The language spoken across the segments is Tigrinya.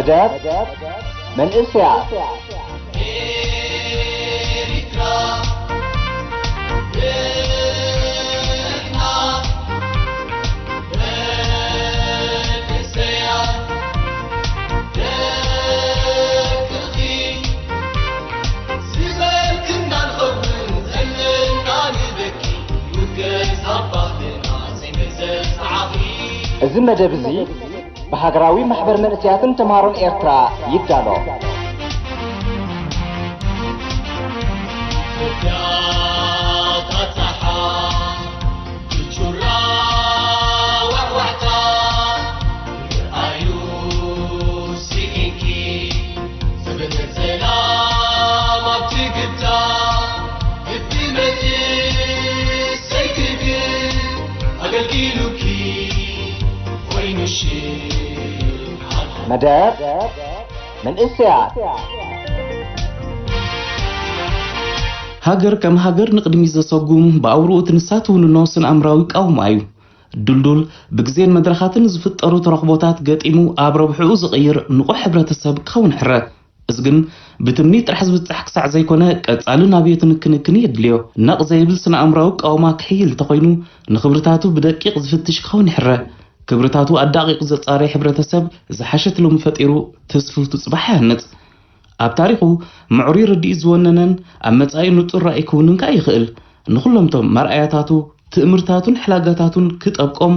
መደብ መንእሰያት። እዚ መደብ እዚ ብሃገራዊ ማሕበር መንእሰያትን ተምሃሮን ኤርትራ ይዳሎ። መደብ መንእሰያት። ሃገር ከም ሃገር ንቕድሚት ዘሰጉም፣ ብኣውርኡ ትንሳ ትውንኖ ስነ ኣእምራዊ ቃውማ እዩ። ድልዱል፣ ብግዜን መድረኻትን ዝፍጠሩ ተረኽቦታት ገጢሙ ኣብ ረብሕኡ ዝቕይር ንቑሕ ሕብረተሰብ ክኸውን ሕረ። እዚ ግን ብትምኒት ጥራሕ ዝብጻሕ ክሳዕ ዘይኮነ፣ ቀጻሊ ናብዮትን ክንክን የድልዮ። ነቕ ዘይብል ስነ ኣእምራዊ ቃውማ ክሕይል እንተኾይኑ፣ ንኽብርታቱ ብደቂቕ ዝፍትሽ ክኸውን ይሕረ። ክብርታቱ ኣዳቒቑ ዘጻረየ ሕብረተሰብ ዝሓሸት ሎሚ ፈጢሩ ትስፍውቲ ጽባሕ ይሃንጽ። ኣብ ታሪኹ ምዕሩይ ርድኢት ዝወነነን ኣብ መጻኢ ንጹር ራእይ ክውንን ከኣ ይኽእል። ንኹሎም እቶም መርኣያታቱ፣ ትእምርታቱን ሕላጋታቱን ክጠብቆም፣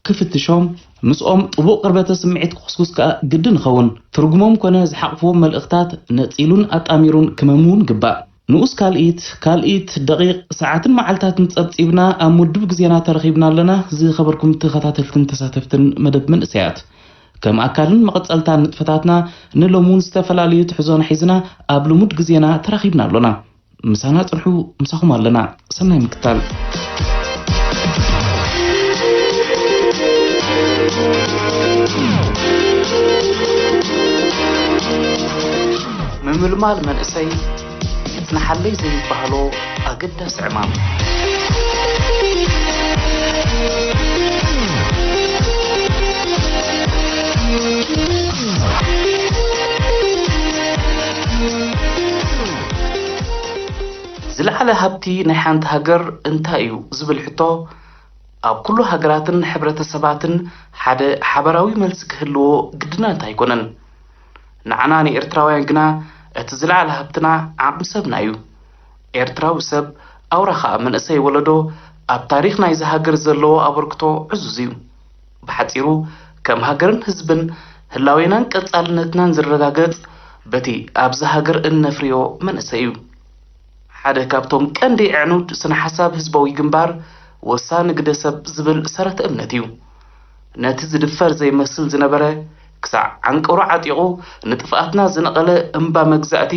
ክፍትሾም፣ ምስኦም ጥቡቕ ቅርበተ ስምዒት ክኹስኩስ ከኣ ግድን ይኸውን። ትርጉሞም ኮነ ዝሓቕፍዎም መልእኽታት ነጺሉን ኣጣሚሩን ክመምውን ግባእ። ንኡስ ካልኢት፣ ካልኢት ደቂቕ፣ ሰዓትን መዓልታትን ጸብጺብና ኣብ ምዱብ ግዜና ተረኺብና ኣለና። ዝኸበርኩም ተኸታተልትን ተሳተፍትን መደብ መንእሰያት፣ ከም ኣካልን መቐጸልታን ንጥፈታትና ንሎሚ እውን ዝተፈላለዩ ትሕዞና ሒዝና ኣብ ልሙድ ግዜና ተራኺብና ኣሎና። ምሳና ጽንሑ፣ ምሳኹም ኣለና። ሰናይ ምክታል። ምምልማል መንእሰይ ይጽንሓለይ ዘይበሃሎ ኣገዳሲ ዕማም። ዝለዓለ ሃብቲ ናይ ሓንቲ ሃገር እንታይ እዩ ዝብል ሕቶ፣ ኣብ ኩሉ ሃገራትን ሕብረተሰባትን ሓደ ሓበራዊ መልሲ ክህልዎ ግድነት ኣይኮነን። ንዓና ንኤርትራውያን ግና እቲ ዝለዓለ ሃብትና ዓቕሚ ሰብና እዩ። ኤርትራዊ ሰብ፣ ኣውራ ኸኣ መንእሰይ ወለዶ፣ ኣብ ታሪኽ ናይዚ ሃገር ዘለዎ ኣበርክቶ ዕዙዝ እዩ። ብሓጺሩ፣ ከም ሃገርን ህዝብን ህላዌናን ቀጻልነትናን ዝረጋገጽ በቲ ኣብዚ ሃገር እነፍርዮ መንእሰይ እዩ። ሓደ ካብቶም ቀንዲ ኣዕኑድ ስነ ሓሳብ ህዝባዊ ግንባር ወሳኒ ግደ ሰብ ዝብል ሰረተ እምነት እዩ። ነቲ ዝድፈር ዘይመስል ዝነበረ ክሳዕ ዓንቀሩ ዓጢቑ ንጥፍኣትና ዝነቐለ እምባ መግዛእቲ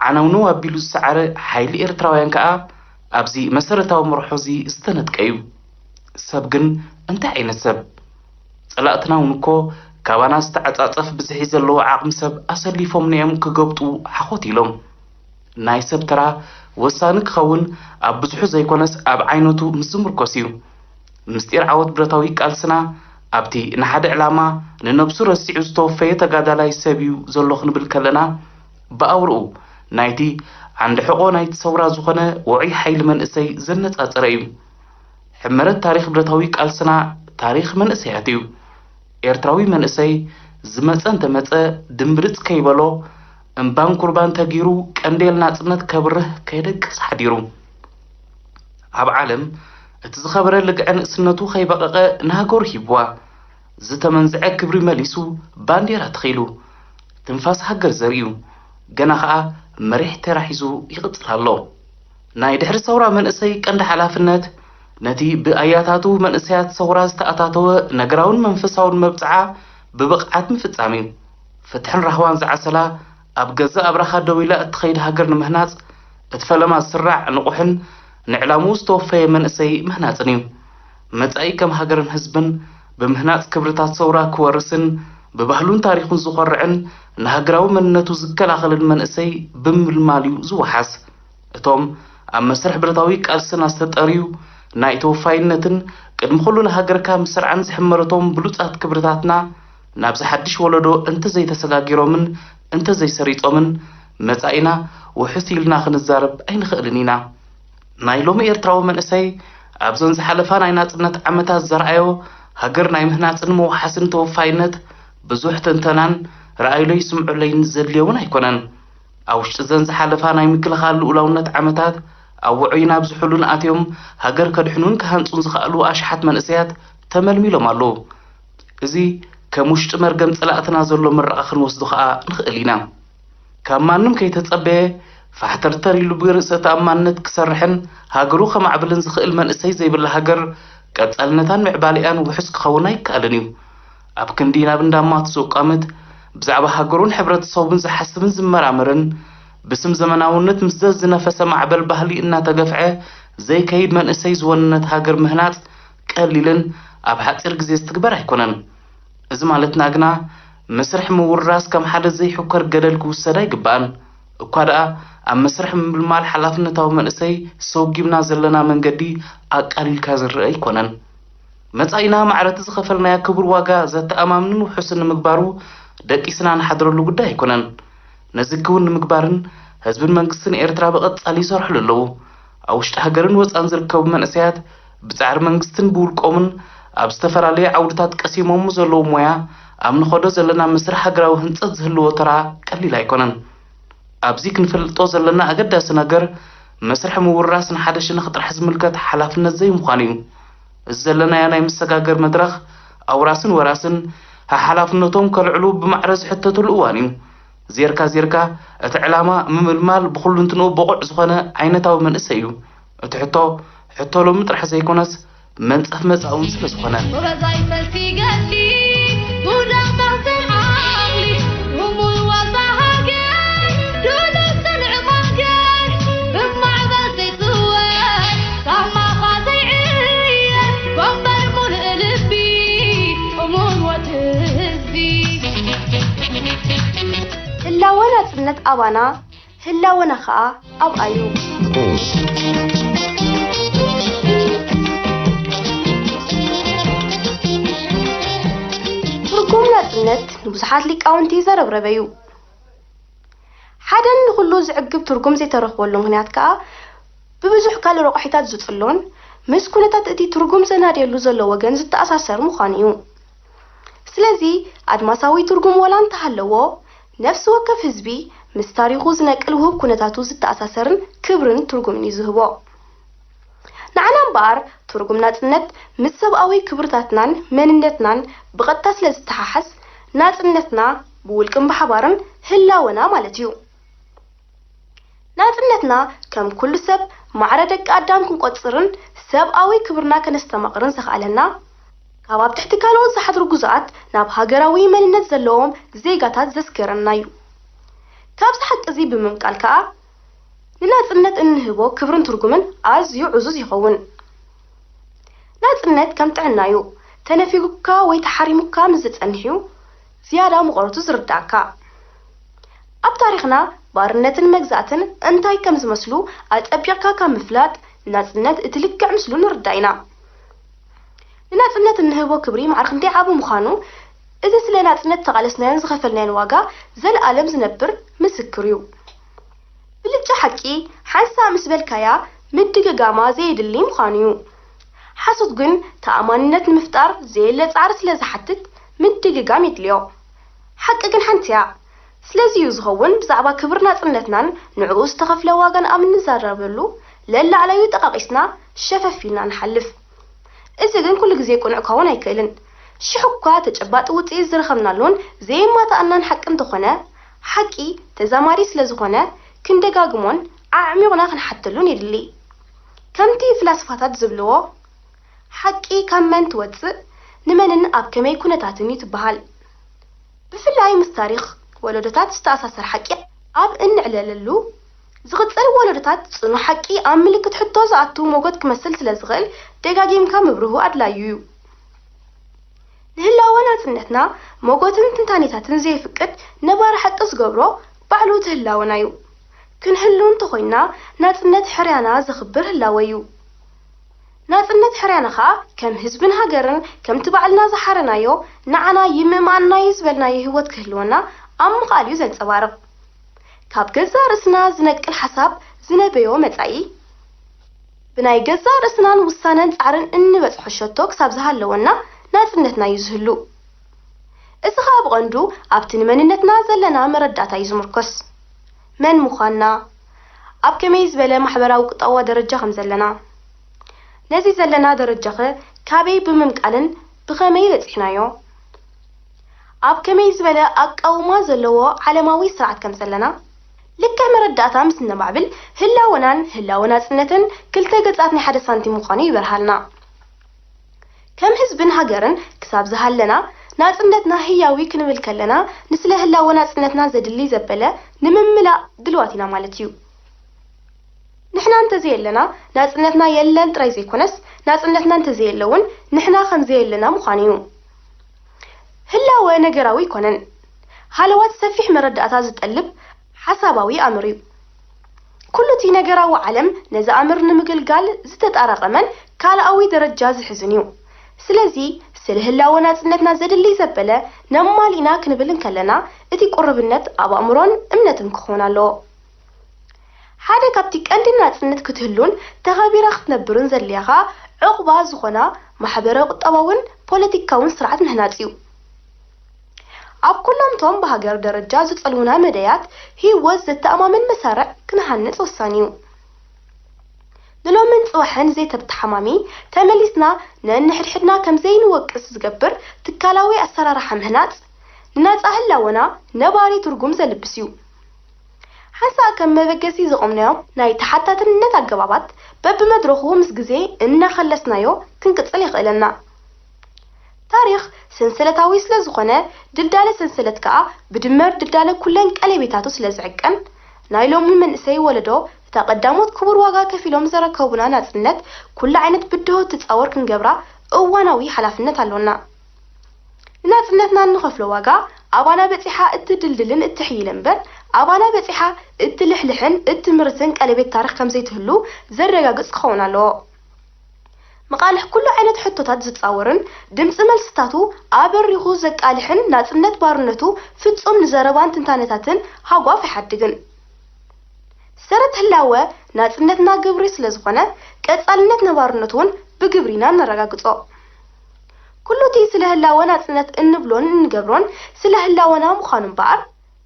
ዓነውነው ኣቢሉ ዝሰዓረ ሓይሊ ኤርትራውያን ከኣ ኣብዚ መሰረታዊ መርሖ እዚ ዝተነጥቀ እዩ። ሰብ ግን እንታይ ዓይነት ሰብ? ጸላእትና እውን እኮ ካባና ዝተዓጻጸፍ ብዝሒ ዘለዎ ዓቕሚ ሰብ ኣሰሊፎምና እዮም ክገብጡ ሓኾት ኢሎም። ናይ ሰብ ተራ ወሳኒ ክኸውን ኣብ ብዝሑ ዘይኮነስ ኣብ ዓይነቱ ምስ ዝምርኮስ እዩ። ምስጢር ዓወት ብረታዊ ቃልስና ኣብቲ ንሓደ ዕላማ ንነብሱ ረሲዑ ዝተወፈየ ተጋዳላይ ሰብ እዩ ዘሎ ክንብል ከለና፣ ብኣውርኡ ናይቲ ዓንዲ ሕቖ ናይቲ ሰውራ ዝኾነ ውዑይ ሓይሊ መንእሰይ ዘነጻጸረ እዩ። ሕመረት ታሪኽ ብረታዊ ቃልስና ታሪኽ መንእሰያት እዩ። ኤርትራዊ መንእሰይ ዝመጸ እንተመጸ ድምብርጽ ከይበሎ፣ እምባን ኩርባን ተጊሩ ቀንዴል ናጽነት ከብርህ ከየደቅስ ሓዲሩ። ኣብ ዓለም እቲ ዝኸበረ ልግዐ ንእስነቱ ከይበቐቐ ንሃገሩ ሂብዋ። ዝተመንዝዐ ክብሪ መሊሱ ባንዴራ ተኺሉ። ትንፋስ ሃገር ዘርእዩ። ገና ኸኣ መሪሕ ተራ ሒዙ ይቕጽል ኣሎ። ናይ ድሕሪ ሰውራ መንእሰይ ቀንዲ ሓላፍነት፣ ነቲ ብኣያታቱ መንእሰያት ሰውራ ዝተኣታተወ ነገራውን መንፈሳውን መብጽዓ ብብቕዓት ምፍጻም እዩ። ፍትሕን ራህዋን ዝዓሰላ፣ ኣብ ገዛእ ኣብራኻ ደው ኢላ እትኸይድ ሃገር ንምህናጽ፣ እቲ ፈለማ ዝስራዕ ንቑሕን ንዕላምኡ ዝተወፈየ መንእሰይ ምህናጽን እዩ። መጻኢ ከም ሃገርን ህዝብን ብምህናጽ ክብርታት ሰውራ ክወርስን ብባህሉን ታሪኹን ዝኾርዕን ንሃገራዊ መንነቱ ዝከላኸልን መንእሰይ ብምልማል እዩ ዝወሓስ። እቶም ኣብ መስርሕ ብረታዊ ቃልስና ዝተጠርዩ ናይ ተወፋይነትን ቅድሚ ኩሉ ንሃገርካ ምስርዓን ዝሕመረቶም ብሉጻት ክብርታትና ናብዚ ሓድሽ ወለዶ እንተዘይተሰጋጊሮምን እንተዘይሰሪጾምን፣ መጻኢና ውሕስ ኢልና ክንዛረብ ኣይንኽእልን ኢና። ናይ ሎሚ ኤርትራዊ መንእሰይ ኣብዘን ዝሓለፋ ናይ ናጽነት ዓመታት ዘርኣዮ ሃገር ናይ ምህናጽን ምውሓስን ተወፋይነት ብዙሕ ትንተናን ረኣይሎይ ስምዑለይን ዘድልዮ እውን ኣይኮነን። ኣብ ውሽጢ ዘን ዝሓለፋ ናይ ምክልኻል ልኡላውነት ዓመታት ኣብ ውዑይን ኣብ ዝሑልን ኣትዮም ሃገር ከድሕኑን ክሃንጹን ዝኸኣሉ ኣሽሓት መንእሰያት ተመልሚሎም ኣለዉ። እዚ ከም ውሽጢ መርገም ጸላእትና ዘሎ ምረቓ ክንወስዶ ከኣ ንኽእል ኢና። ካብ ማንም ከይተጸበየ ፋሕተርተር ኢሉ ብርእሰ ተኣማንነት ክሰርሕን ሃገሩ ከማዕብልን ዝኽእል መንእሰይ ዘይብላ ሃገር ቀጻልነታን ምዕባሌኣን ውሑስ ክኸውን ኣይከኣልን እዩ። ኣብ ክንዲ ናብ እንዳማቱ ዘቋምት ብዛዕባ ሃገሩን ሕብረተሰቡን ዝሓስብን ዝመራመርን ብስም ዘመናውነት ምስ ዘዝነፈሰ ማዕበል ባህሊ እናተገፍዐ ዘይከይድ መንእሰይ ዝወነነት ሃገር ምህናጽ ቀሊልን ኣብ ሓጺር ግዜ ዝትግበር ኣይኮነን። እዚ ማለትና ግና መስርሕ ምውርራስ ከም ሓደ ዘይሕኮር ገደል ክውሰድ ኣይግባእን። እኳ ደኣ ኣብ መስርሕ ምምልማል ሓላፍነታዊ መንእሰይ ሰጒምና ዘለና መንገዲ ኣቃሊልካ ዝረአ ኣይኮነን። መጻኢና ማዕረቲ ዝኸፈልናዮ ክቡር ዋጋ ዘተኣማምንን ውሑስን ንምግባሩ ደቂስና ንሓድረሉ ጉዳይ ኣይኮነን። ነዚ ክውን ንምግባርን ህዝብን መንግስትን ኤርትራ ብቐጻሊ ይሰርሕሉ ኣለዉ። ኣብ ውሽጢ ሃገርን ወጻእን ዝርከቡ መንእሰያት ብጻዕሪ መንግስትን ብውልቆምን ኣብ ዝተፈላለዩ ዓውድታት ቀሲሞሞ ዘለዉ ሞያ ኣብ ንኸዶ ዘለና መስርሕ ሃገራዊ ህንጸት ዝህልዎ ተራ ቀሊል ኣይኮነን። ኣብዚ ክንፈልጦ ዘለና ኣገዳሲ ነገር መስርሕ ምውራስ ንሓደ ሸነኽ ጥራሕ ዝምልከት ሓላፍነት ዘይምዃኑ እዩ። እዚ ዘለናዮ ናይ መሰጋገር መድረኽ ኣውራስን ወራስን ሓሓላፍነቶም ከልዕሉ ብማዕረ ዝሕተትሉ እዋን እዩ። ዜርካ ዜርካ እቲ ዕላማ ምምልማል ብኹሉ እንትንኡ ብቑዕ ዝኾነ ዓይነታዊ መንእሰይ እዩ። እቲ ሕቶ ሕቶ ሎሚ ጥራሕ ዘይኮነስ መንጸፍ መጻእውን ስለ ዝኾነ። ጎበዛይ ፈልሲ ገዲ ጉዳም ማህፀን ዓቕሊ እሙን ዋልታ ሃገር ዱዱብ ጽንዕ ማገር ብማዕበል ዘይጽወር ሳማኻ ዘይዕየር ጎንበር ሙሉእ ልቢ እሙን ወዲ ህዝቢ። ህላወ ናጽነት ኣባና ህላወና ኸኣ ኣብኣዩ። ትርጉም ናጽነት ንብዙሓት ሊቃውንቲ ዘረብረበ እዩ። ሓደን ንኹሉ ዝዕግብ ትርጉም ዘይተረኽበሉ ምኽንያት ከኣ ብብዙሕ ካልእ ረቋሒታት ዝጽሎን ምስ ኩነታት እቲ ትርጉም ዘናድየሉ ዘሎ ወገን ዝተኣሳሰር ምዃኑ እዩ። ስለዚ ኣድማሳዊ ትርጉም ወላ እንተሃለዎ፣ ነፍሲ ወከፍ ህዝቢ ምስ ታሪኹ ዝነቅል ውህብ ኩነታቱ ዝተኣሳሰርን ክብርን ትርጉምን እዩ ዝህቦ። ንዓና እምበኣር ትርጉም ናጽነት ምስ ሰብኣዊ ክብርታትናን መንነትናን ብቐጥታ ስለ ዝተሓሓዝ፣ ናጽነትና ብውልቅን ብሓባርን ህላወና ማለት እዩ። ናጽነትና ከም ኩሉ ሰብ ማዕረ ደቂ ኣዳም ክንቆጽርን ሰብኣዊ ክብርና ከነስተማቕርን ዘኽኣለና፣ ካብ ኣብ ትሕቲ ካልኦት ዝሓድሩ ግዙኣት ናብ ሃገራዊ መንነት ዘለዎም ዜጋታት ዘስገረና እዩ። ካብዚ ሓቂ እዚ ብምምቃል ከኣ ንናጽነት እንህቦ ክብርን ትርጉምን ኣዝዩ ዕዙዝ ይኸውን። ናጽነት ከም ጥዕና እዩ። ተነፊጉካ ወይ ተሓሪሙካ ምስ ዝጸንሕ እዩ ዝያዳ ምቐረቱ ዝርድኣካ። ኣብ ታሪኽና ባርነትን መግዛእትን እንታይ ከም ዝመስሉ ኣጸቢቕካ ካብ ምፍላጥ ንናጽነት እቲ ልክዕ ምስሉ ንርዳእ ኢና። ንናጽነት እንህቦ ክብሪ ማዕረ ክንደይ ዓቢ ምዃኑ፣ እዚ ስለ ናጽነት ዝተቓለስናዮን ዝኸፈልናዮን ዋጋ ዘለኣለም ዝነብር ምስክር እዩ። ብልጫ ሓቂ ሓንሳእ ምስ በልካያ ምድግጋማ ዘየድሊ ምዃኑ እዩ። ሓሶት ግን ተኣማንነት ንምፍጣር ዘየለ ጻዕሪ ስለ ዝሓትት ምድግጋም የድልዮ። ሓቂ ግን ሓንቲ እያ። ስለዚ እዩ ዝኸውን ብዛዕባ ክብሪ ናጽነትናን ንዕኡ ዝተኸፍለ ዋጋን ኣብ እንዛረበሉ ለላዕላዩ ጠቓቒስና ሸፈፍ ኢልና ንሓልፍ። እዚ ግን ኩሉ ግዜ ቅኑዕ ክኸውን ኣይክእልን። ሽሕ እኳ ተጨባጢ ውጽኢት ዝረኸብናሉን ዘየማትኣናን ሓቂ እንተኾነ፣ ሓቂ ተዛማዲ ስለ ዝኾነ ክንደጋግሞን ኣዕሚቑና ክንሓተሉን የድሊ። ከምቲ ፍላስፋታት ዝብልዎ፣ ሓቂ ካብ መን ትወጽእ፣ ንመንን ኣብ ከመይ ኩነታትን እዩ ትበሃል። ብፍላይ ምስ ታሪኽ ወለዶታት ዝተኣሳሰር ሓቂ ኣብ እንዕለለሉ፣ ዝቕጽል ወለዶታት ጽኑዕ ሓቂ ኣብ ምልክት ሕቶ ዝኣቱ ሞጎት ክመስል ስለ ዝኽእል ደጋጊምካ ምብርሁ ኣድላዩ እዩ። ንህላወ ናጽነትና ሞጎትን ትንታኔታትን ዘየፍቅድ ነባሪ ሓቂ ዝገብሮ ባዕሉ እቲ ህላወና እዩ። ክንህሉ እንተኾይንና ናጽነት ሕርያና ዘኽብር ህላወ እዩ። ናጽነት ሕርያና ኸኣ ከም ህዝብን ሃገርን ከምቲ ባዕልና ዝሓረናዮ ንዓና ይምእማንናዮ ዝበልናዮ ህይወት ክህልወና ኣብ ምኽኣል እዩ ዘንጸባርቕ። ካብ ገዛእ ርእስና ዝነቅል ሓሳብ ዝነበዮ መጻኢ፣ ብናይ ገዛእ ርእስናን ውሳነን ጻዕርን እንበጽሖ ሸቶ ክሳብ ዝሃለወና ናጽነትና እዩ ዝህሉ። እዚ ኸኣ ብቐንዱ ኣብቲ ንመንነትና ዘለና መረዳእታ እዩ ዝምርኮስ። መን ምዃንና፣ ኣብ ከመይ ዝበለ ማሕበራዊ ቁጠባዊ ደረጃ ከም ዘለና፣ ነዚ ዘለና ደረጃኸ ካበይ ብምምቃልን ብኸመይ በጺሕናዮ? ኣብ ከመይ ዝበለ ኣቃውማ ዘለዎ ዓለማዊ ስርዓት ከም ዘለና፣ ልክዕ መረዳእታ ምስ እነማዕብል፣ ህላወናን ህላወ ናጽነትን ክልተ ገጻት ናይ ሓደ ሳንቲም ምዃኑ ይበርሃልና። ከም ህዝብን ሃገርን ክሳብ ዝሃለና፣ ናጽነትና ህያዊ ክንብል ከለና፣ ንስለ ህላወ ናጽነትና ዘድሊ ዘበለ ንምምላእ ድልዋት ኢና ማለት እዩ። ንሕና እንተዘየለና፣ ናጽነትና የለን ጥራይ ዘይኮነስ፣ ናጽነትና እንተዘየለ እውን ንሕና ከም ዘየለና ምዃኑ እዩ። ህላወ ነገራዊ ኣይኮነን። ሃለዋት ሰፊሕ መረዳእታ ዝጠልብ ሓሳባዊ ኣምር እዩ። ኩሉ እቲ ነገራዊ ዓለም ነዚ ኣምር ንምግልጋል ዝተጣራቐመን ካልኣዊ ደረጃ ዝሕዝን እዩ። ስለዚ፣ ስለ ህላወ ናጽነትና ዘድሊ ዘበለ ነማሊእና ክንብል እንከለና፣ እቲ ቁርብነት ኣብ ኣእምሮን እምነትን ክኸውን ኣለዎ። ሓደ ካብቲ ቀንዲ ናጽነት ክትህሉን ተኸቢራ ክትነብርን ዘድልያ ኸኣ ዕቑባ ዝኾና ማሕበረ-ቁጠባውን ፖለቲካውን ስርዓት ምህናጽ እዩ። ኣብ ኩሎም እቶም ብሃገር ደረጃ ዝጸልዉና መዳያት ህይወት ዘተኣማምን መሳርዕ ክንሃንጽ ወሳኒ እዩ። ንሎምን ጽባሕን ዘይተተሓማሚ ተመሊስና ነንሕድሕድና ከም ዘይንወቅስ ዝገብር ትካላዊ ኣሰራርሓ ምህናጽ ንናጻ ህላወና ነባሪ ትርጉም ዘልብስ እዩ። ሓንሳእ ከም መበገሲ ዘቖምናዮም ናይ ተሓታትነት ኣገባባት በብመድረኹ ምስ ግዜ እናኸለስናዮ ክንቅጽል የኽእለና። ታሪኽ ሰንሰለታዊ ስለ ዝኾነ፣ ድልዳለ ሰንሰለት ከኣ ብድመር ድልዳለ ኩለን ቀለቤታቱ ስለ ዝዕቀን፣ ናይ ሎሚ መንእሰይ ወለዶ እታ ቀዳሞት ክቡር ዋጋ ከፊሎም ዘረከቡና ናጽነት ኩሉ ዓይነት ብድሆ ትጻወር ክንገብራ እዋናዊ ሓላፍነት ኣሎና። ንናጽነትና እንኸፍሎ ዋጋ ኣባና በጺሓ እትድልድልን እትሕይልን እምበር፣ ኣባና በጺሓ እትልሕልሕን እትምርትን ቀለቤት ታሪኽ ከም ዘይትህሉ ዘረጋግጽ ክኸውን ኣለዎ። መቓልሕ ኩሉ ዓይነት ሕቶታት ዝጻወርን ድምጺ መልስታቱ ኣበሪኹ ዘቃልሕን ናጽነት ባርነቱ ፍጹም ንዘረባን ትንታነታትን ሃጓፍ ኣይሓድግን። ሰረት ህላወ ናጽነትና ግብሪ ስለ ዝኾነ፣ ቀጻልነት ነባርነቱ እውን ብግብሪ ኢና እነረጋግጾ። ኩሉ እቲ ስለ ህላወ ናጽነት እንብሎን እንገብሮን ስለ ህላወና ምዃኑ እምበኣር፣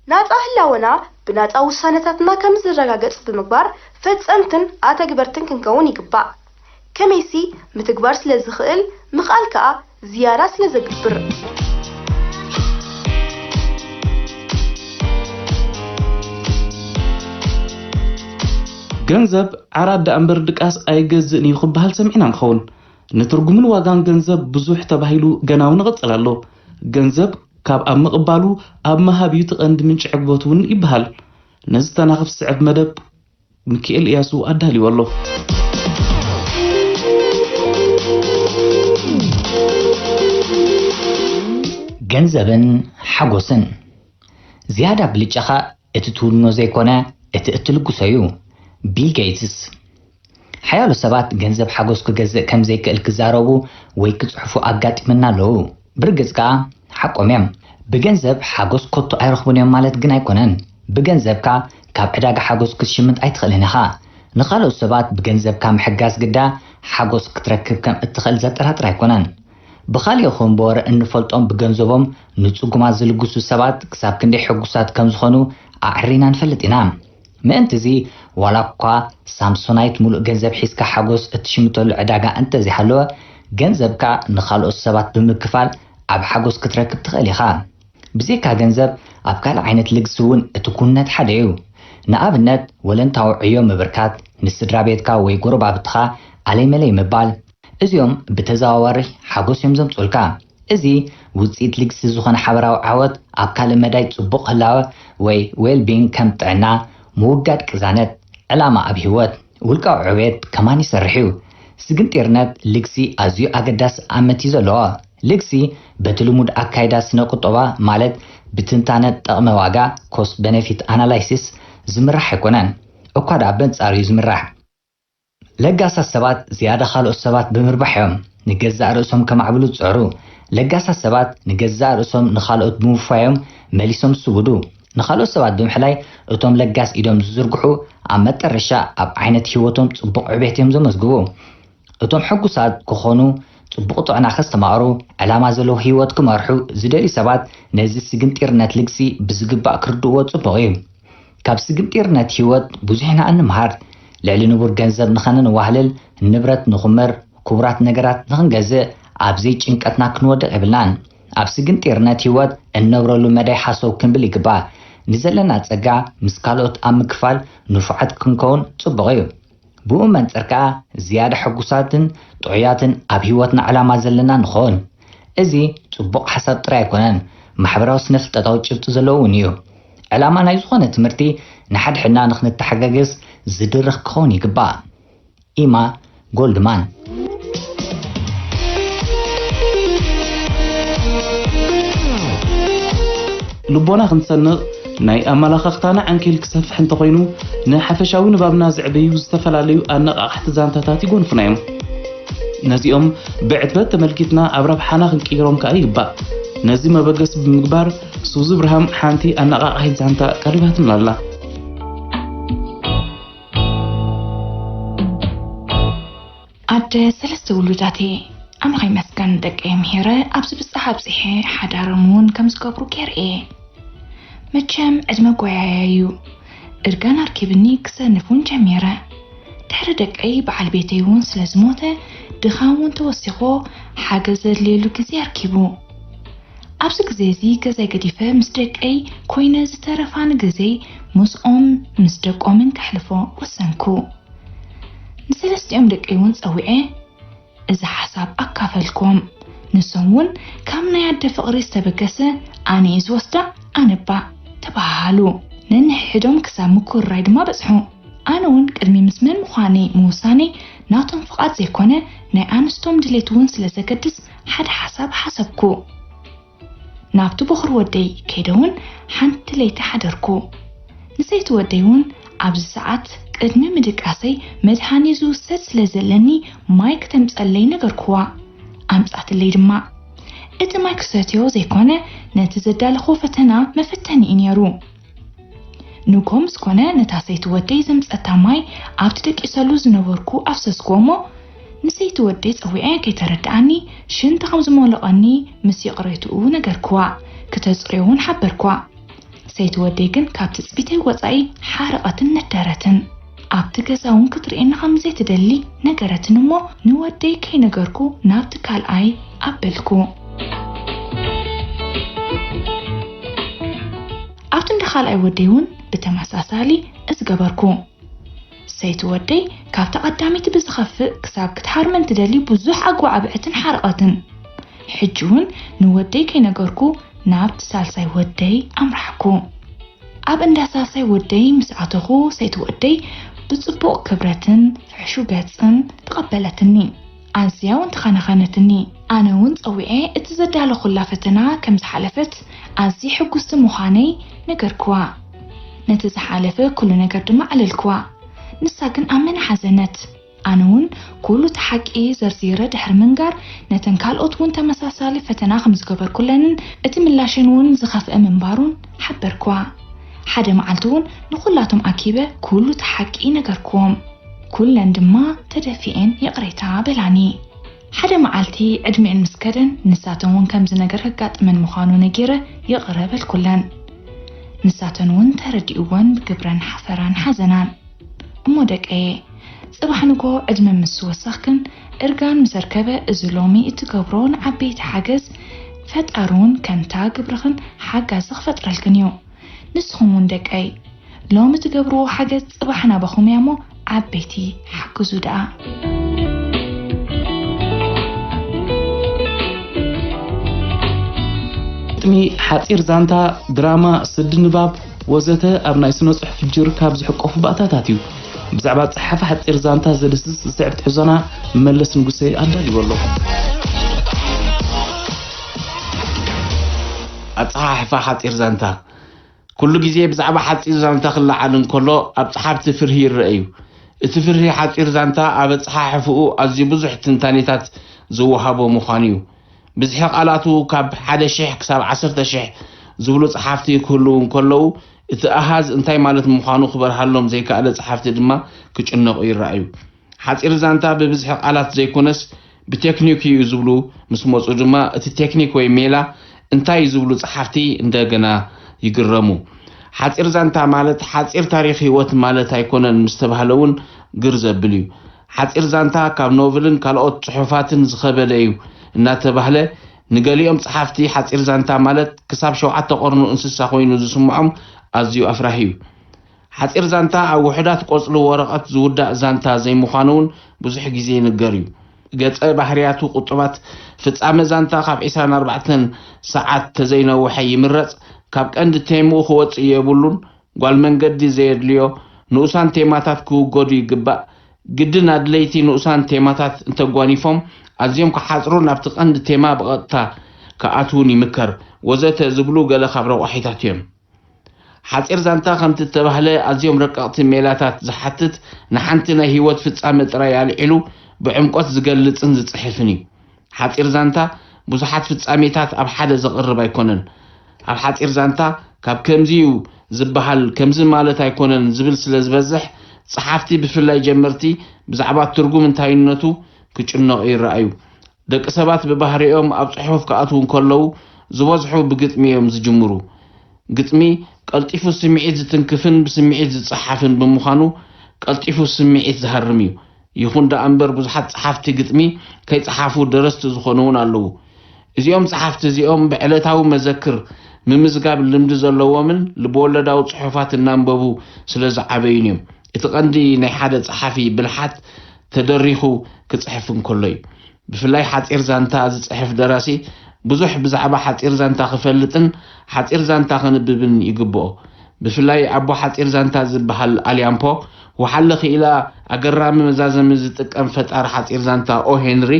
ናጻ ህላወና ብናጻ ውሳነታትና ከም ዝረጋገጽ ብምግባር ፈጸምትን ኣተግበርትን ክንከውን ይግባእ። ከመይሲ ምትግባር ስለ ዝኽእል፣ ምኽኣል ከኣ ዝያዳ ስለ ዘግብር። ገንዘብ ዓራት ደኣ እምበር ድቃስ ኣይገዝእን እዩ ክበሃል ሰሚዕና ንኸውን። ንትርጉምን ዋጋን ገንዘብ ብዙሕ ተባሂሉ ገና እውን ይቕጽል ኣሎ። ገንዘብ ካብ ኣብ ምቕባሉ ኣብ ምሃብ እዩ እቲ ቀንዲ ምንጪ ዕግበት እውን ይበሃል። ነዚ ተናኽፍ ዝስዕብ መደብ ሚኪኤል እያሱ ኣዳልዩ ኣሎ። ገንዘብን ሓጎስን ዝያዳ ብልጫኻ እቲ ትውንኖ ዘይኮነ እቲ እትልግሶ እዩ። ቢል ጌትስ። ሓያሎ ሰባት ገንዘብ ሓጎስ ክገዝእ ከም ዘይክእል ክዛረቡ ወይ ክጽሕፉ ኣጋጢምና ኣለዉ። ብርግጽ ከኣ ሓቆም እዮም። ብገንዘብ ሓጎስ ከቶ ኣይረኽቡን እዮም ማለት ግን ኣይኮነን። ብገንዘብካ ካብ ዕዳጋ ሓጎስ ክትሽምት ኣይትኽእልን ኢኻ። ንኻልኦት ሰባት ብገንዘብካ ምሕጋዝ ግዳ ሓጎስ ክትረክብ ከም እትኽእል ዘጠራጥር ኣይኮነን። ብኻልእ ይኹን ብወረ እንፈልጦም ብገንዘቦም ንጽጉማት ዝልግሱ ሰባት ክሳብ ክንደይ ሕጉሳት ከም ዝኾኑ ኣዕሪና ንፈልጥ ኢና። ምእንቲ እዚ ዋላ እኳ ሳምሶናይት ሙሉእ ገንዘብ ሒዝካ ሓጎስ እትሽምተሉ ዕዳጋ እንተዘይሃለወ፣ ገንዘብካ ንኻልኦት ሰባት ብምክፋል ኣብ ሓጎስ ክትረክብ ትኽእል ኢኻ። ብዘይካ ገንዘብ ኣብ ካልእ ዓይነት ልግሲ እውን እቲ ኩነት ሓደ እዩ። ንኣብነት ወለንታዊ ዕዮ ምብርካት፣ ንስድራ ቤትካ ወይ ጎረባብትኻ ኣለይመለይ ምባል፣ እዚኦም ብተዘዋዋሪ ሓጎስ እዮም ዘምጽኡልካ። እዚ ውጽኢት ልግሲ ዝኾነ ሓበራዊ ዓወት ኣብ ካልእ መዳይ ጽቡቕ ህላወ ወይ well-being ከም ጥዕና፣ ምውጋድ ቅዛነት፣ ዕላማ ኣብ ህይወት፣ ውልቃዊ ዕቤት ከማን ይሰርሕ እዩ። ስግንጢርነት ልግሲ ኣዝዩ ኣገዳሲ ኣመት እዩ ዘለዎ። ልግሲ በቲ ልሙድ ኣካይዳ ስነ ቁጠባ ማለት ብትንታነ ጠቕመ ዋጋ cost benefit analysis ዝምራሕ ኣይኮነን። እኳ ደኣ በንጻሩ እዩ ዝምራሕ። ለጋሳት ሰባት ዝያዳ ካልኦት ሰባት ብምርባሕ እዮም ንገዛእ ርእሶም ከማዕብሉ ዝጽዕሩ። ለጋሳት ሰባት ንገዛእ ርእሶም ንኻልኦት ብምውፋዮም መሊሶም ዝስውዱ። ንኻልኦት ሰባት ብምሕላይ እቶም ለጋስ ኢዶም ዝዝርግሑ ኣብ መጠረሻ ኣብ ዓይነት ህይወቶም ጽቡቕ ዕቤት እዮም ዘመዝግቡ። እቶም ሕጉሳት ክኾኑ፣ ጽቡቕ ጥዕና ከስተማቕሩ፣ ዕላማ ዘለዎ ህይወት ክመርሑ ዝደልዩ ሰባት ነዚ ስግንጢርነት ልግሲ ብዝግባእ ክርድእዎ ጽቡቕ እዩ። ካብ ስግንጢርነት ህይወት ብዙሕ ኢና እንምሃር። ልዕሊ ንቡር ገንዘብ ንኸነንዋህልል፣ ንብረት ንኹምር፣ ክቡራት ነገራት ንኽንገዝእ ኣብ ዘይጭንቀትና ክንወድቕ የብልናን። ኣብ ስግንጢርነት ህይወት እንነብረሉ መዳይ ሓሰው ክንብል ይግባእ። ንዘለና ጸጋ ምስ ካልኦት ኣብ ምክፋል ንፉዓት ክንከውን ጽቡቕ እዩ። ብኡ መንጽር ከኣ ዝያዳ ሕጉሳትን ጥዑያትን ኣብ ህይወትና ዕላማ ዘለና ንኸውን። እዚ ጽቡቕ ሓሳብ ጥራይ ኣይኮነን፣ ማሕበራዊ ስነ-ፍልጠታዊ ጭብጢ ዘለዎ እውን እዩ። ዕላማ ናይ ዝኾነ ትምህርቲ ንሓድሕድና ንኽንተሓጋገዝ ዝድርኽ ክኸውን ይግባእ። ኢማ ጎልድማን። ልቦና ክንሰንቕ፣ ናይ ኣመላኻኽታና ዓንኬል ክሰፍሕ እንተኾይኑ፣ ንሓፈሻዊ ንባብና ዘዕበዩ ዝተፈላለዩ ኣነቓቓሕቲ ዛንታታት ይጎንፉና እዮም። ነዚኦም ብዕትበት ተመልኪትና ኣብ ረብሓና ክንቅይሮም ከኣ ይግባእ። ነዚ መበገሲ ብምግባር፣ ሱዚ ብርሃም ሓንቲ ኣነቓቓሒት ዛንታ ቀሪባትና ኣላ። ኣደ ሰለስተ ውሉዳት እየ። ኣምላኽ ይመስገን ደቀይ ምሂረ ኣብዚ ብጻሕ ኣብጺሐ ሓዳሮም እውን ከም ዝገብሩ ገይረ እየ። መቸም ዕድመ ጓያያ እዩ። እርጋን ኣርኪብኒ ክሰንፍ እውን ጀሚረ። ድሕሪ ደቀይ በዓል ቤተይ እውን ስለ ዝሞተ ድኻም እውን ተወሲኾ ሓገዝ ዘድልየሉ ግዜ ኣርኪቡ። ኣብዚ ግዜ እዚ ገዛይ ገዲፈ ምስ ደቀይ ኮይነ ዝተረፋኒ ግዜ ምስኦም ምስ ደቆምን ከሕልፎ ወሰንኩ። ንሰለስቲኦም ደቀይ እውን ጸዊዐ እዚ ሓሳብ ኣካፈልክዎም። ንሶም እውን ካብ ናይ ኣደ ፍቕሪ ዝተበገሰ ኣነ እየ ዝወስዳ ኣነባ ተባሃሃሉ። ነንሕድሕዶም ክሳብ ምኩርራይ ድማ በጽሑ። ኣነ እውን ቅድሚ ምስ መን ምዃነይ ምውሳነይ ናቶም ፍቓድ ዘይኮነ ናይ ኣንስቶም ድሌት እውን ስለ ዘገድስ ሓደ ሓሳብ ሓሰብኩ። ናብቲ ቦኽሪ ወደይ ከይደ እውን ሓንቲ ለይቲ ሓደርኩ። ንሰይቲ ወደይ እውን ኣብዚ ሰዓት ቅድሚ ምድቃሰይ መድሃኒ ዝውሰድ ስለ ዘለኒ ማይ ክተምጸለይ ነገርክዋ። ኣምጻትለይ ድማ። እቲ ማይ ክሰትዮ ዘይኮነ ነቲ ዘዳለኹዎ ፈተና መፈተኒ እዩ ነይሩ። ንግሆ ምስ ኮነ ነታ ሰይቲ ወደይ ዘምጸታ ማይ ኣብቲ ደቂሰሉ ዝነበርኩ ኣፍሰስክዎ እሞ ንሰይቲ ወደይ ጸዊዐ ከይተረድኣኒ ሽንቲ ከም ዝሞለቐኒ ምስ ይቕሬትኡ ነገርክዋ። ክተጽርዮ እውን ሓበርክዋ። ሰይቲ ወደይ ግን ካብ ትጽቢተይ ወጻኢ ሓረቐትን ነደረትን። ኣብቲ ገዛ እውን ክትርእየኒ ከም ዘይትደሊ ነገረትን እሞ ንወደይ ከይነገርኩ ናብቲ ካልኣይ ኣበልኩ። ኣብቲ እንዳ ካልኣይ ወደይ እውን ብተመሳሳሊ እዚ ገበርኩ። ሰይቲ ወደይ ካብታ ቀዳመይቲ ብዝኸፍእ ክሳብ ክትሃርመን ትደሊ ብዙሕ ኣጓዕብዕትን ሓረቐትን። ሕጂ እውን ንወደይ ከይነገርኩ ናብቲ ሳልሳይ ወደይ ኣምራሕኩ። ኣብ እንዳ ሳልሳይ ወደይ ምስ ኣተኹ ሰይቲ ወደይ ብጽቡቕ ክብረትን ፍሕሹ ገጽን ተቐበለትኒ። ኣዝያ እውን ተኸናኸነትኒ። ኣነ እውን ጸዊዐ እቲ ዘዳለኹላ ፈተና ከም ዝሓለፈት ኣዝየ ሕጉስቲ ምዃነይ ነገርክዋ። ነቲ ዝሓለፈ ኩሉ ነገር ድማ ኣዕለልክዋ። ንሳ ግን ኣብ መን ሓዘነት። ኣነ እውን ኩሉ እቲ ሓቂ ዘርዚረ ድሕሪ ምንጋር ነተን ካልኦት እውን ተመሳሳሊ ፈተና ከም ዝገበርኩለንን እቲ ምላሸን እውን ዝኸፍአ ምንባሩን ሓበርክዋ። ሓደ መዓልቲ እውን ንኹላቶም ኣኪበ ኩሉ እቲ ሓቂ ነገርክዎም። ኩለን ድማ ተደፊኤን ይቕሬታ በላኒ። ሓደ መዓልቲ ዕድሚኤን ምስ ከደን ንሳተን እውን ከምዚ ነገር ከጋጥመን ምዃኑ ነጊረ ይቕረ በልኩለን። ንሳተን እውን ተረዲእወን ብግብረን ሓፈራን ሓዘናን። እሞ ደቀየ፣ ጽባሕ ንግሆ ዕድመ ምስ ወሰኽክን እርጋን ምስ ኣርከበ እዚ ሎሚ እትገብሮ ንዓበይቲ ሓገዝ ፈጣሪ እውን ከምታ ግብርኽን ሓጋዚ ክፈጥረልክን እዩ። ንስኹም እውን ደቀይ ሎሚ ትገብርዎ ሓገዝ ጽባሕ ናባኹም እያ እሞ ዓበይቲ ሓግዙ ደኣ። ግጥሚ፣ ሓጺር ዛንታ፣ ድራማ፣ ስዲ ንባብ ወዘተ ኣብ ናይ ስነ ጽሑፍ ፍጅር ካብ ዝሕቆፉ ባእታታት እዩ። ብዛዕባ ጸሓፊ ሓጺር ዛንታ ዘድህስስ ዝስዕብ ትሕዞና መለስ ንጉሰ ኣዳልይዎ ኣሎ። ኣጸሓሕፋ ሓጺር ዛንታ። ኩሉ ግዜ ብዛዕባ ሓጺር ዛንታ ክለዓል እንከሎ ኣብ ጸሓፍቲ ፍርሂ ይረአ እዩ። እቲ ፍርሂ ሓጺር ዛንታ ኣብ ኣጸሓሕፍኡ ኣዝዩ ብዙሕ ትንታኔታት ዝወሃቦ ምዃኑ እዩ። ብዝሒ ቃላቱ ካብ ሓደ ሽሕ ክሳብ ዓሰርተ ሽሕ ዝብሉ ጸሓፍቲ ክህልዉ እንከለዉ፣ እቲ ኣሃዝ እንታይ ማለት ምዃኑ ክበርሃሎም ዘይከኣለ ጸሓፍቲ ድማ ክጭነቑ ይረኣዩ። ሓጺር ዛንታ ብብዝሒ ቃላት ዘይኮነስ ብቴክኒክ እዩ ዝብሉ ምስ መጹ ድማ እቲ ቴክኒክ ወይ ሜላ እንታይ እዩ ዝብሉ ጸሓፍቲ እንደገና ይግረሙ። ሓጺር ዛንታ ማለት ሓጺር ታሪኽ ህይወት ማለት ኣይኮነን ምስ ተባህለ እውን ግር ዘብል እዩ። ሓጺር ዛንታ ካብ ኖቭልን ካልኦት ጽሑፋትን ዝኸበደ እዩ እናተባህለ ንገሊኦም ጸሓፍቲ ሓጺር ዛንታ ማለት ክሳብ ሸውዓተ ቀርኑ እንስሳ ኮይኑ ዝስምዖም ኣዝዩ ኣፍራሂ እዩ። ሓጺር ዛንታ ኣብ ውሑዳት ቆጽሊ ወረቐት ዝውዳእ ዛንታ ዘይምዃኑ እውን ብዙሕ ግዜ ይንገር እዩ። ገጸ ባህርያቱ ቁጡባት፣ ፍጻመ ዛንታ ካብ ዕስራን ኣርባዕተን ሰዓት ተዘይነውሐ ይምረጽ፣ ካብ ቀንዲ ቴምኡ ክወጽእ የብሉን፣ ጓል መንገዲ ዘየድልዮ፣ ንኡሳን ቴማታት ክውገዱ ይግባእ፣ ግድን ኣድለይቲ ንኡሳን ቴማታት እንተጓኒፎም ኣዝዮም ክሓጽሩ ናብቲ ቀንዲ ቴማ ብቐጥታ ክኣትዉን ይምከር፣ ወዘተ ዝብሉ ገለ ካብ ረቋሒታት እዮም። ሓጺር ዛንታ ከምቲ እተባህለ ኣዝዮም ረቀቕቲ ሜላታት ዝሓትት ንሓንቲ ናይ ህይወት ፍጻመ ጥራይ ኣልዒሉ ብዕምቆት ዝገልጽን ዝጽሕፍን እዩ። ሓጺር ዛንታ ብዙሓት ፍጻሜታት ኣብ ሓደ ዘቕርብ ኣይኮነን። ኣብ ሓጺር ዛንታ ካብ ከምዚ እዩ ዝበሃል ከምዚ ማለት ኣይኮነን ዝብል ስለ ዝበዝሕ ጸሓፍቲ ብፍላይ ጀመርቲ ብዛዕባ ትርጉም እንታይነቱ ክጭነቑ ይረኣዩ። ደቂ ሰባት ብባህሪኦም ኣብ ጽሑፍ ክኣትዉ እንከለዉ ዝበዝሑ ብግጥሚ እዮም ዝጅምሩ። ግጥሚ ቀልጢፉ ስምዒት ዝትንክፍን ብስምዒት ዝጸሓፍን ብምዃኑ ቀልጢፉ ስምዒት ዝሃርም እዩ። ይኹን ደኣ እምበር ብዙሓት ጸሓፍቲ ግጥሚ ከይጸሓፉ ደረስቲ ዝኾኑ እውን ኣለዉ። እዚኦም ጸሓፍቲ እዚኦም ብዕለታዊ መዘክር ምምዝጋብ ልምዲ ዘለዎምን ልብወለዳዊ ጽሑፋት እናንበቡ ስለ ዝዓበዩን እዮም። እቲ ቀንዲ ናይ ሓደ ጸሓፊ ብልሓት ተደሪኹ ክጽሕፍ እንከሎ እዩ። ብፍላይ ሓጺር ዛንታ ዝጽሕፍ ደራሲ ብዙሕ ብዛዕባ ሓጺር ዛንታ ክፈልጥን ሓጺር ዛንታ ከንብብን ይግብኦ። ብፍላይ ኣቦ ሓጺር ዛንታ ዝበሃል ኣልያምፖ ወሓለ ክኢላ ኣገራሚ መዛዘሚ ዝጥቀም ፈጣሪ ሓጺር ዛንታ ኦ ሄንሪ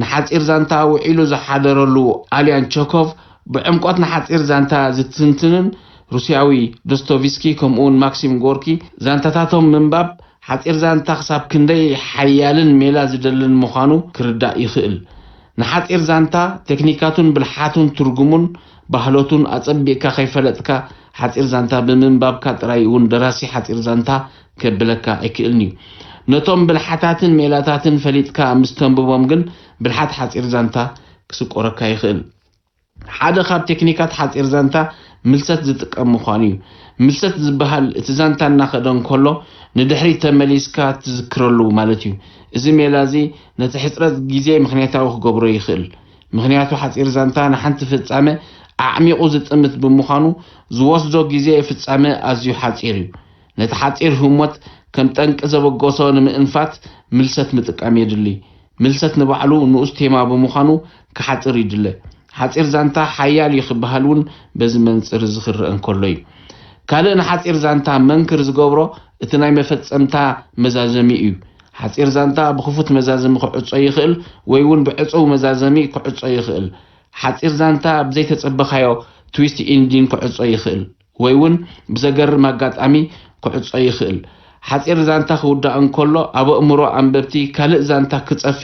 ንሓጺር ዛንታ ውዒሉ ዝሓደረሉ ኣልያን ቸኮቭ ብዕምቆት ንሓጺር ዛንታ ዝትንትንን ሩስያዊ ዶስቶቭስኪ ከምኡውን ማክሲም ጎርኪ ዛንታታቶም ምንባብ ሓጺር ዛንታ ክሳብ ክንደይ ሓያልን ሜላ ዝደልን ምዃኑ ክርዳእ ይኽእል። ንሓጺር ዛንታ ቴክኒካቱን ብልሓቱን ትርጉሙን ባህሎቱን ኣጸቢቕካ ከይፈለጥካ ሓጺር ዛንታ ብምንባብካ ጥራይ እውን ደራሲ ሓጺር ዛንታ ከብለካ ኣይክእልን እዩ። ነቶም ብልሓታትን ሜላታትን ፈሊጥካ ምስ ተንብቦም ግን ብልሓት ሓጺር ዛንታ ክስቆረካ ይኽእል። ሓደ ካብ ቴክኒካት ሓጺር ዛንታ ምልሰት ዝጥቀም ምዃኑ እዩ። ምልሰት ዝበሃል እቲ ዛንታ እናኸደ እንከሎ ንድሕሪት ተመሊስካ ትዝክረሉ ማለት እዩ። እዚ ሜላ እዚ ነቲ ሕጽረት ግዜ ምኽንያታዊ ክገብሮ ይኽእል። ምኽንያቱ ሓጺር ዛንታ ንሓንቲ ፍጻመ ኣዕሚቑ ዝጥምት ብምዃኑ ዝወስዶ ግዜ ፍጻመ ኣዝዩ ሓጺር እዩ። ነቲ ሓጺር ህሞት ከም ጠንቂ ዘበገሶ ንምእንፋት ምልሰት ምጥቃም የድሊ። ምልሰት ንባዕሉ ንኡስ ቴማ ብምዃኑ ክሓጽር ይድለ። ሓጺር ዛንታ ሓያል እዩ ክበሃል እውን በዚ መንጽር እዚ ክረአ እንከሎ እዩ። ካልእ ንሓጺር ዛንታ መንክር ዝገብሮ እቲ ናይ መፈጸምታ መዛዘሚ እዩ። ሓጺር ዛንታ ብኽፉት መዛዘሚ ክዕጾ ይኽእል ወይ እውን ብዕጹው መዛዘሚ ክዕጾ ይኽእል። ሓጺር ዛንታ ብዘይተጸበኻዮ ትዊስት ኢንዲን ክዕጾ ይኽእል። ወይ እውን ብዘገርም ኣጋጣሚ ክዕጾ ይኽእል። ሓጺር ዛንታ ክውዳእ እንከሎ ኣብ ኣእምሮ ኣንበብቲ ካልእ ዛንታ ክጸፊ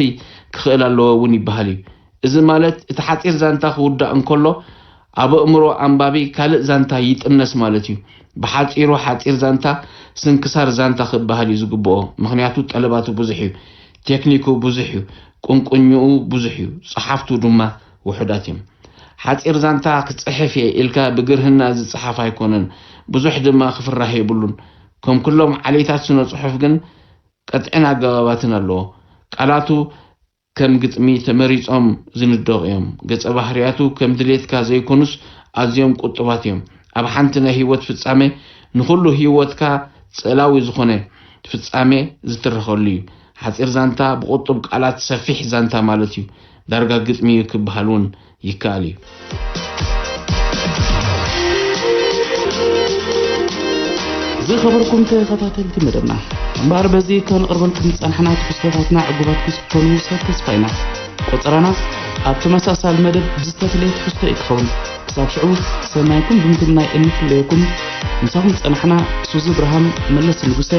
ክኽእል ኣለዎ እውን ይበሃል እዩ። እዚ ማለት እቲ ሓጺር ዛንታ ክውዳእ እንከሎ ኣብ ኣእምሮ ኣንባቢ ካልእ ዛንታ ይጥነስ ማለት እዩ። ብሓጺሩ ሓጺር ዛንታ ስንክሳር ዛንታ ክበሃል እዩ ዝግብኦ። ምኽንያቱ ጠለባቱ ብዙሕ እዩ። ቴክኒኩ ብዙሕ እዩ። ቁንቁኝኡ ብዙሕ እዩ። ጸሓፍቱ ድማ ውሑዳት እዮም። ሓጺር ዛንታ ክጽሕፍ እየ ኢልካ ብግርህና ዝጸሓፍ ኣይኮነን። ብዙሕ ድማ ክፍራህ የብሉን። ከም ኩሎም ዓሌታት ስነ ጽሑፍ ግን ቀጥዕን ኣገባባትን ኣለዎ። ቃላቱ ከም ግጥሚ ተመሪጾም ዝንደቑ እዮም። ገጸ ባህርያቱ ከም ድሌትካ ዘይኮኑስ ኣዝዮም ቁጡባት እዮም። ኣብ ሓንቲ ናይ ህይወት ፍጻሜ ንኹሉ ህይወትካ ጽላዊ ዝኾነ ፍጻሜ ዝትረኸሉ እዩ። ሓጺር ዛንታ ብቁጡብ ቃላት ሰፊሕ ዛንታ ማለት እዩ። ዳርጋ ግጥሚ እዩ ክበሃል እውን ይከኣል እዩ። ዝኸበርኩም ተኸታተልቲ መደብና፣ እምበኣር በዚ ከነቕርበልኩም ዝጸናሕና ትሕዝቶታትና ዕጉባት ክትኮኑ ሰብ ተስፋ ኢና። ቆጸራና ኣብ ተመሳሳሊ መደብ ብዝተፈለየ ትሕዝቶ እዩ ክኸውን። ክሳብ ሽዑ ሰናይኩም ብምትምናይ እንፍለየኩም። ምሳኹም ዝጸናሕና ሱዚ ብርሃን፣ መለስ ንጉሰ፣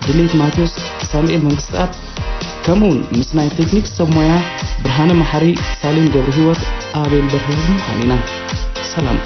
ድሌት ማቴዎስ፣ ሳሙኤል መንግስትኣብ፣ ከምኡውን ምስ ናይ ቴክኒክ ሰብ ሞያ ብርሃነ መሓሪ፣ ሳሌም ገብረ ህይወት፣ ኣቤል በርሀ ብምዃን ኢና። ሰላም።